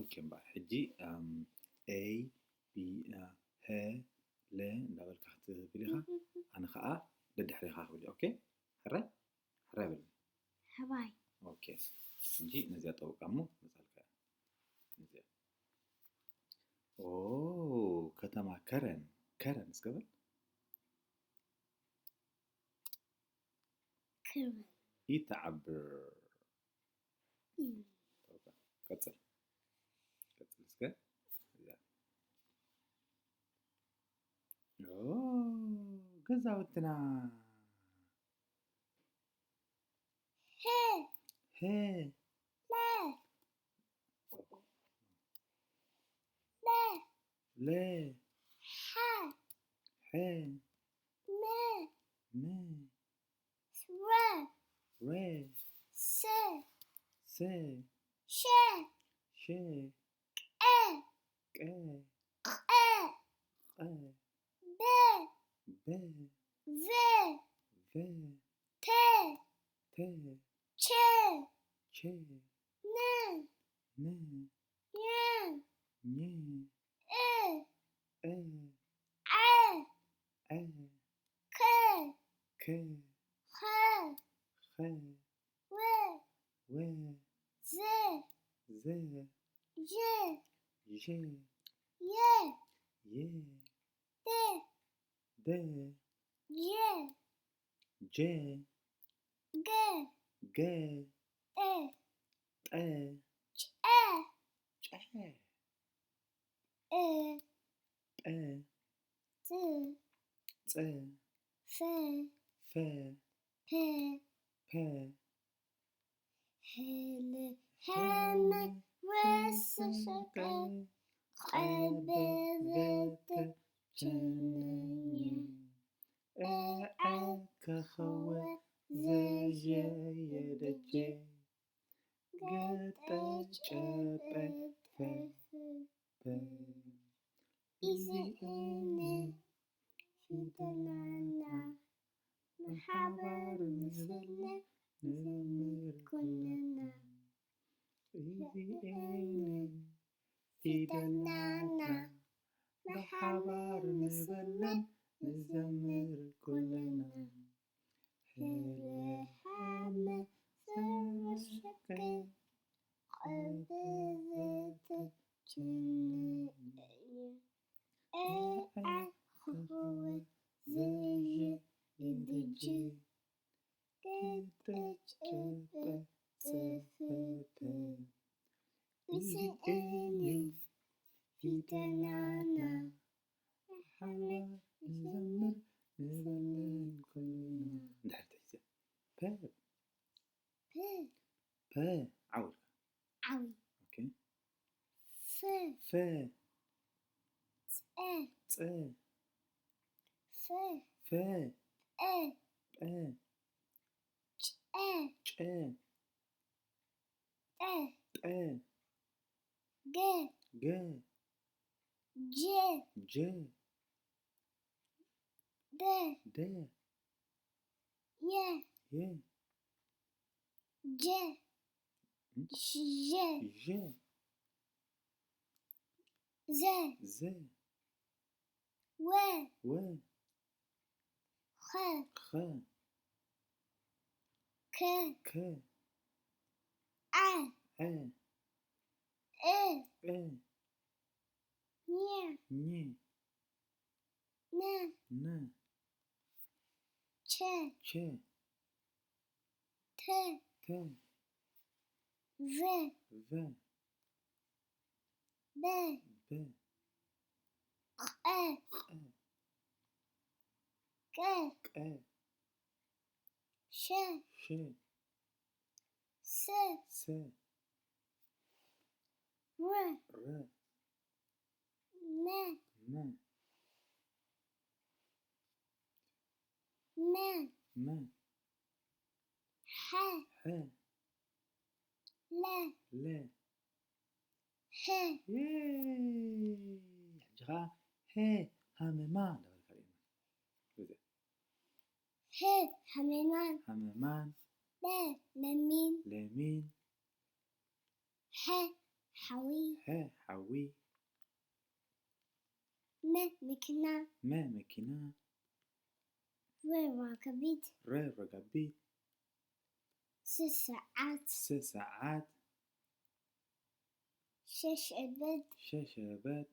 ኦኬ እምበኣር ሕጂ፣ እም፣ ኤ፣ ቢ፣ እ፣ ሀ፣ ለ እንዳበልካ ክትብል ኢኻ። ኣነ ኸኣ ደድሕሪኻ ክብል እየ። ኦኬ? ሕራይ? ሕራይ በል። ሕራይ። ኦኬ። ሕጂ ነዚኣ ጠውቃ እሞ መጻልካ እያ። ነዚኣ። ኦ፣ ከተማ ከረን። ከረን እስከ በል። ከረን። ኢተዓብር። እም። ጠውቃ። ቀጽል። ቀጽል እስከ። እዚኣ። ኦ፣ ገዛውትና። ሄ። ሄ። ለ። ለ። ለ። ሀ። ሐ። መ። መ። ረ። ረ። ሰ። ሰ። ሸ። ሸ። ቀ። ቀ። ቐ። ቐ። በ። በ። ቨ። ቨ። ተ። ተ። ቸ። ቸ። ነ። ነ። ኘ። ኘ። እ። እ። ዐ። ዐ። ከ። ከ። ኸ። ኸ። ወ። ወ። ዘ። ዘ። ዠ። ዠ። የ። የ። ደ። ደ። ጀ። ጀ። ገ። ገ። ጠ። ጠ። ጨ። ጨ። እ። ጰ። ፅ። ጸ። ፈ። ፈ። ፐ። ፐ። ሀለ ሀመ ወሰ ሸቀ ቀበ ዘተ ቸነኘ። እ ዐ ከኸወ ዘዠ የደጀ። ገጠ ጨበ ፈፈ። እዚእን ፊደላና ብሓባር ምስልና ንዘምር ኩልና። እዚእን ፊደላና ብሓባር ምስልና ንዘምር ኩልና። ሀለ ሀመ ሰ ሸቀ ቀበ ዘተ ቸነኘ። እ ዐ ከኸወ ዘዠ የደጀ። ገጠ ጨበ ጸፈፈ። እዚእን ፊደላና ብሓባር ንዘምር ንዘምር ኩልና። እንድሕር ተሒዘ ፐ። ፐ። ፐ። ዓው ኢልካ። ዓው። ኦኬ። ፈ። ፈ። ጸ። ጸ። ፈ። ፈ። ጰ። ጰ። ጨ። ጨ። ጠ። ጠ። ገ። ገ። ጀ። ጀ። ደ። ደ። የ። የ። ጀ። ም? ሸ። ዠ። ዠ። ዘ። ዘ። ወ። ወ። ኸ። ኸ። ከ። ከ። ዐ። ዐ። እ። እ። ኘ። ኘ። ነ። ነ። ቸ። ቸ። ተ። ተ። ቨ። ቨ። በ። በ። ቐ። ቐ። ቀ። ቀ። ሸ። ሸ። ሰ። ሰ። ረ። ረ። መ። መ። መ። መ። ሐ። ሐ። ለ። ለ። ሀ። የ። ሕጂ ኸዓ ሀ ሃመማ እንዳበልካ ርኤና። ሀ ሃመማን። ሃመማን። ለ ለሚን። ለሚን። ሐ ሓዊ። ሐ ሓዊ። መ መኪና። መ መኪና። ረ ረጋቢት። ረ ረጋቢት። ሰ ሰዓት። ሰ ሰዓት። ሸ ሸበጥ። ሸ ሸበጥ።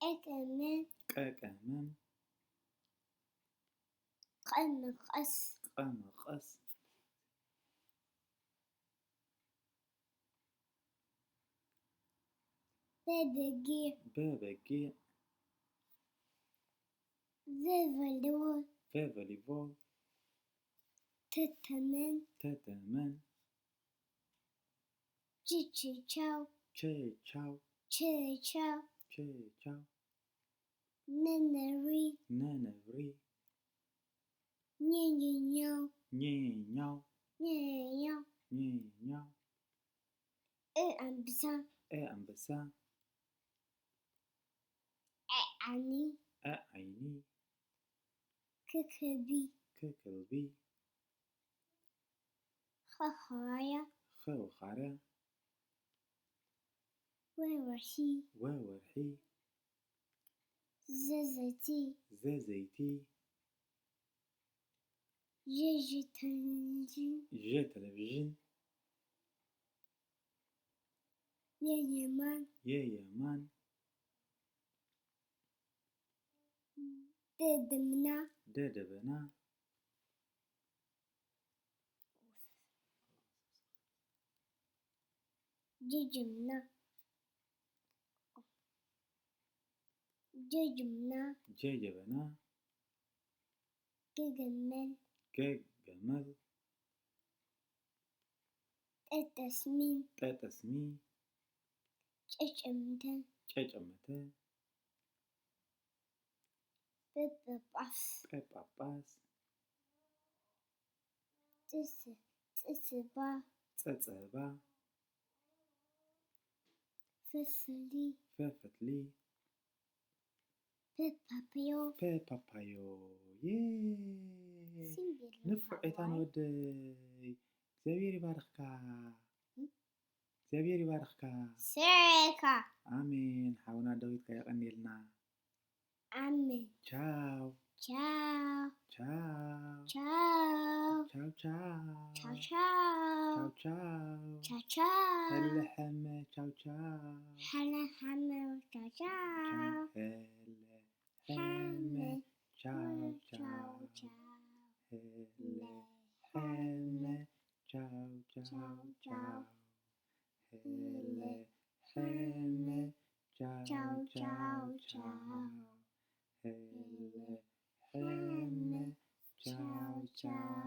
ቀ ቀመም። ቀ ቀመም። ቐ መቐስ። ቀ መቐስ። በ በጊዕ። በ በጊዕ። ቨ ቨልደቦል። ቨ ቨሊቦል። ተ ተመን። ተ ተመን። ቸ ቸቻው። ቸ ቻው። ቸ ቻው። ቸ ቻው። ነ ነብሪ። ነ ነብሪ። ኘ ኘኛው። ኘ ኘኛው። ኘ ኘኛው። ኘ ኘኛው። እ ኣንበሳ። እ ኣንበሳ። ዐ ዓይኒ። ዐ ዓይኒ። ከ ከልቢ። ከ ከልቢ። ኸ ኸዋያ። ኸ ወኻርያ። ወ ወርሒ። ወ ወርሒ። ዘ ዘይቲ። ዘ ዘይቲ። ዠ ቴሌቪዥን። ዠ ቴሌቪዥን። የ የማን። የ የማን። ደ ደመና። ደ ደበና። ጀ ጀበና። ጀ ጀበና። ጀ ጀበና። ገ ገመል። ገ ገመል። ጠ ጠስሚ። ጠ ጠስሚ። ጨ ጨምተ። ጨ ጨመተ። ጳጳስ። ጳጳስ። ጸጸባ። ጸጸባ። ፈፍሊ። ፈፍሊ። ፓፓዮ። ፓፓዮ። የ ንፉዕ ኤታን ወደይ፣ እግዚኣብሔር ይባርኽካ። እግዚኣብሔር ይባርካ። ስዕካ። ኣሜን። ሓውና ዳዊት ከ የቐንየልና። ኣሜን። ቻው። ቻው። ቻው። ቻው። ቻው ቻው። ቻው ቻው። ቻው ቻው። ቻው ቻው። ሀለ ሐመ ቻው ቻው። ሀለ ሐመ ቻው ቻው። ሀለ ሐመ ቻው ቻው። ሀለ ሐመ ቻው ቻው ቻው። ሄለ ሄመ ቻው ቻው ቻው። ሄለ ሄመ ቻው ቻው።